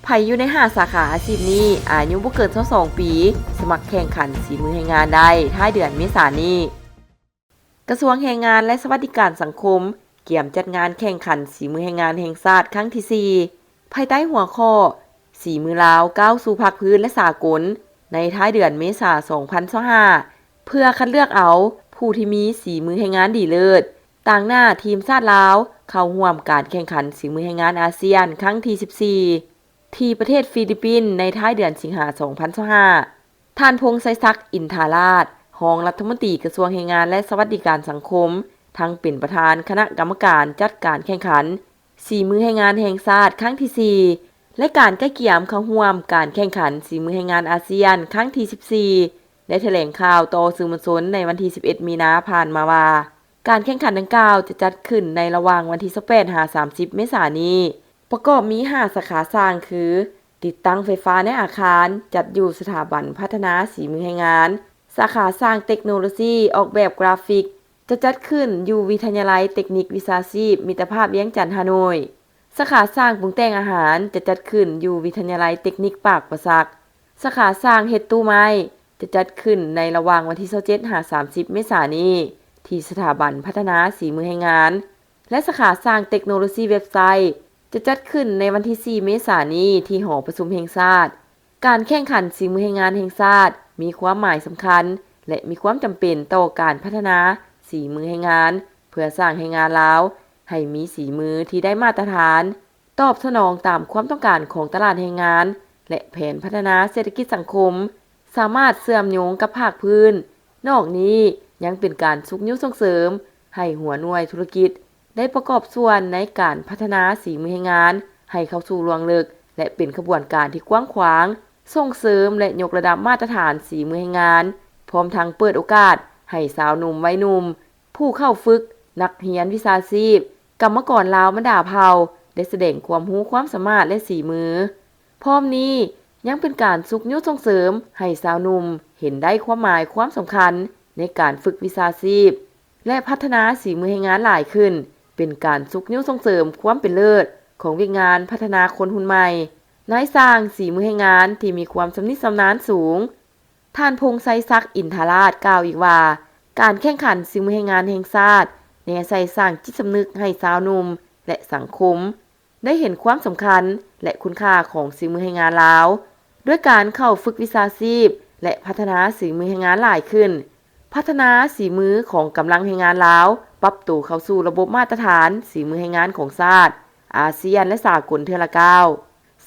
ໃຜຢູ່ໃນຫ້າສາຂາອາຊີບນີ້ ອາຍຸບໍ່ເກີນຊາວສອງປີ ສະໝັກແຂ່ງຂັນສີມືແຮງງານໄດ້ ທ້າຍເດືອນເມສານີ້. ກະຊວງແຮງງານ ແລະ ສະຫວັດດີການສັງຄົມ ກຽມຈັດງານແຂ່ງຂັນສີມືແຮງງານແຫ່ງຊາດຄັ້ງທີສີ່ ພາຍໃຕ້ຫົວຂໍ້ ສີມືລາວກ້າວສູ່ພາກພື້ນ ແລະ ສາກົນ ໃນທ້າຍເດືອນເມສາ ສອງພັນຊາວຫ້າ ເພື່ອຄັດເລືອກເອົາຜູ້ທີ່ມີສີມືແຮງງານດີເລີດ ຕາງໜ້າທີມຊາດລາວ ເຂົ້າຮ່ວມການແຂ່ງຂັນສີມືແຮງງານອາຊຽນຄັ້ງທີສິບສີ່ ທີ່ປະເທດຟີລິບປິນ ໃນທ້າຍເດືອນສິງຫາ ສອງພັນຊາວຫ້າ. ທ່ານ ພົງໄຊສັກ ອິນທາລາດ ຮອງລັດຖະມົນຕີກະຊວງແຮງງານ ແລະ ສະຫວັດດີການສັງຄົມ ທັງເປັນປະທານຄະນະກຳມະການຈັດການແຂ່ງຂັນສີມືແຮງງານແຫ່ງຊາດຄັ້ງທີສີ່ ແລະ ການໄກ່ກຽມເຂົ້າຮ່ວມການແຂ່ງຂັນສີມືແຮງງານອາຊຽນຄັ້ງທີສິບສີ່ ໄດ້ຖະແຫຼງຂ່າວຕໍ່ສື່ມວນຊົນໃນວັນທີສິບເອັດ ມີນາຜ່ານມາວ່າ ການແຂ່ງຂັນດັ່ງກ່າວຈະຈັດຂຶ້ນໃນລະຫວ່າງວັນທີຊາວແປດ ຫາ ສາມສິບ ເມສານີ້ ປະກອບມີຫ້າສາຂາສ້າງຄື ຕິດຕັ້ງໄຟຟ້າໃນອາຄານ ຈັດຢູ່ສະຖາບັນພັດທະນາສີມືແຮງງານ, ສາຂາສ້າງເຕັກໂນໂລຊີອອກແບບກຣາຟິກ ຈະຈັດຂຶ້ນຢູ່ວິທະຍາໄລເຕັກນິກວິຊາຊີບມິດຕະພາບວຽງຈັນ ຮ່າໂນ້ຍ, ສາຂາສ້າງປຸງແຕ່ງອາຫານ ຈະຈັດຂຶ້ນຢູ່ວິທະຍາໄລເຕັກນິກປາກປາສັກ, ສາຂາສ້າງເຮັດຕູ້ໄມ້ ຈະຈັດຂຶ້ນໃນລະຫວ່າງວັນທີຊາວເຈັດ ຫາ ສາມສິບ ເມສານີ້ ທີ່ສະຖາບັນພັດທະນາສີມືແຮງງານ ແລະ ສາຂາສ້າງເຕັກໂນໂລຊີເວັບໄຊ ຈະຈັດຂຶ້ນໃນວັນທີສີ່ ເມສານີ້ ທີ່ຫໍປະຊຸມແຫ່ງຊາດ. ການແຂ່ງຂັນສີມືແຮງງານແຫ່ງຊາດ ມີຄວາມໝາຍສຳຄັນ ແລະ ມີຄວາມຈຳເປັນຕໍ່ການພັດທະນາສີມືແຮງງານ ເພື່ອສ້າງແຮງງານລາວໃຫ້ມີສີມືທີ່ໄດ້ມາດຕະຖານ, ຕອບສະໜອງຕາມຄວາມຕ້ອງການຂອງຕະຫຼາດແຮງງານ ແລະ ແຜນພັດທະນາເສດຖະກິດສັງຄົມ, ສາມາດເຊື່ອມໂຍງກັບພາກພື້ນ. ນອກນີ້ຍັງເປັນການຊຸກຍູ້ສົ່ງເສີມໃຫ້ຫົວໜ່ວຍທຸລະກິດ ໄດ້ປະກອບສ່ວນໃນການພັດທະນາສີມືແຮງງານໃຫ້ເຂົ້າສູ່ລວງເລິກ ແລະ ເປັນຂະບວນການທີ່ກວ້າງຂວາງ, ສົ່ງເສີມ ແລະ ຍົກລະດັບມາດຕະຖານສີມືແຮງງານ, ພ້ອມທັງເປີດໂອກາດໃຫ້ຊາວໜຸ່ມໄວໜຸ່ມ ຜູ້ເຂົ້າຝຶກ, ນັກຮຽນວິຊາຊີບ, ກຳມະກອນລາວບັນດາເຜົ່າ ໄດ້ສະແດງຄວາມຮູ້ຄວາມສາມາດ ແລະ ສີມື. ພ້ອມນີ້ຍັງເປັນການຊຸກຍູ້ສົ່ງເສີມໃຫ້ຊາວໜຸ່ມເຫັນໄດ້ຄວາມໝາຍຄວາມສຳຄັນໃນການຝຶກວິຊາຊີບ ແລະ ພັດທະນາສີມືແຮງງານຫຼາຍຂຶ້ນ, ເປັນການຊຸກຍູ້ສົ່ງເສີມຄວາມເປັນເລີດຂອງວຽກງານພັດທະນາຄົນຮຸ່ນໃໝ່ ນາຍຊ່າງສີມືແຮງງານທີ່ມີຄວາມຊຳນິຊຳນານສູງ. ທ່ານ ພົງໄຊສັກ ອິນທາລາດ ກ່າວອີກວ່າ ການແຂ່ງຂັນສີມືແຮງງານແຫ່ງຊາດ ແນໃສ່ສ້າງຈິດສຳນຶກໃຫ້ຊາວໜຸ່ມ ແລະ ສັງຄົມ ໄດ້ເຫັນຄວາມສຳຄັນ ແລະ ຄຸນຄ່າຂອງສີມືແຮງງານລາວ ດ້ວຍການເຂົ້າຝຶກວິຊາຊີບ ແລະ ພັດທະນາສີມືແຮງງານຫຼາຍຂຶ້ນ, ພັດທະນາສີມືຂອງກຳລັງແຮງງານລາວ ປັບໂຕເຂົ້າສູ່ລະບົບມາດຕະຖານສີມືແຮງງານຂອງຊາດ, ອາຊຽນ ແລະ ສາກົນເທື່ອລະກ້າວ,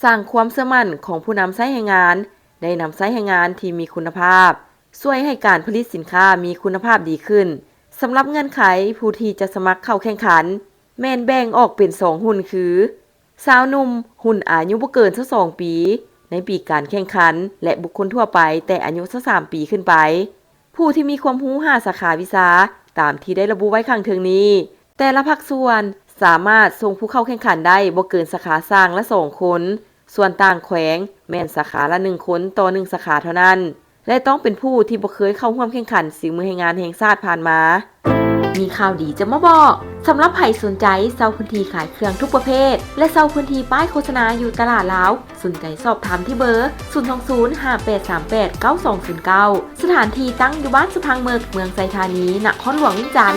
ສ້າງຄວາມເຊື່ອໝັ້ນຂອງຜູ້ນຳໃຊ້ແຮງງານ ໄດ້ນຳໃຊ້ແຮງງານທີ່ມີຄຸນນະພາບ, ຊ່ວຍໃຫ້ການຜະລິດສິນຄ້າມີຄຸນນະພາບດີຂຶ້ນ. ສຳລັບເງື່ອນໄຂຜູ້ທີ່ຈະສະໝັກເຂົ້າແຂ່ງຂັນ ແມ່ນແບ່ງອອກເປັນສອງຮຸ່ນຄື ຊາວໜຸ່ມ, ຮຸ່ນອາຍຸບໍ່ເກີນຊາວສອງປີ ໃນປີການແຂ່ງຂັນ ແລະ ບຸກຄົນທົ່ວໄປແຕ່ອາຍຸຊາວສາມປີຂຶ້ນໄປ. ຜູ້ທີ່ມີຄວາມຮູ້ຫ້າສາຂາວິຊາ ຕາມທີ່ໄດ້ລະບຸໄວ້ຂ້າງເທິງນີ້, ແຕ່ລະພາກສ່ວນສາມາດສົ່ງຜູ້ເຂົ້າແຂ່ງຂັນໄດ້ບໍ່ເກີນສາຂາຊ່າງລະສອງຄົນ, ສ່ວນຕ່າງແຂວງແມ່ນສາຂາລະໜຶ່ງຄົນຕໍ່ໜຶ່ງສາຂາເທົ່ານັ້ນ. ແລະ ຕ້ອງເປັນຜູ້ທີ່ບໍ່ເຄີຍເຂົ້າຮ່ວມແຂ່ງຂັນສີມືແຮງງານແຫ່ງຊາດຜ່ານມາ. ມີຂ່າວດີຈະມາບອກ, ສຳລັບໃຜສົນໃຈເຊົ່າພື້ນທີ່ຂາຍເຄື່ອງທຸກປະເພດ ແລະ ເຊົ່າພື້ນທີ່ປ້າຍໂຄສະນາຢູ່ຕະຫຼາດລາວ, ສົນໃຈສອບຖາມທີ່ເບີ ສູນສອງສູນ ຫ້າແປດສາມແປດ ເກົ້າສອງສູນເກົ້າ. ສະຖານທີ່ຕັ້ງຢູ່ບ້ານສະພັງເມິກ, ເມືອງໄຊທານີ, ນະຄອນຫຼວງວຽງຈັນ.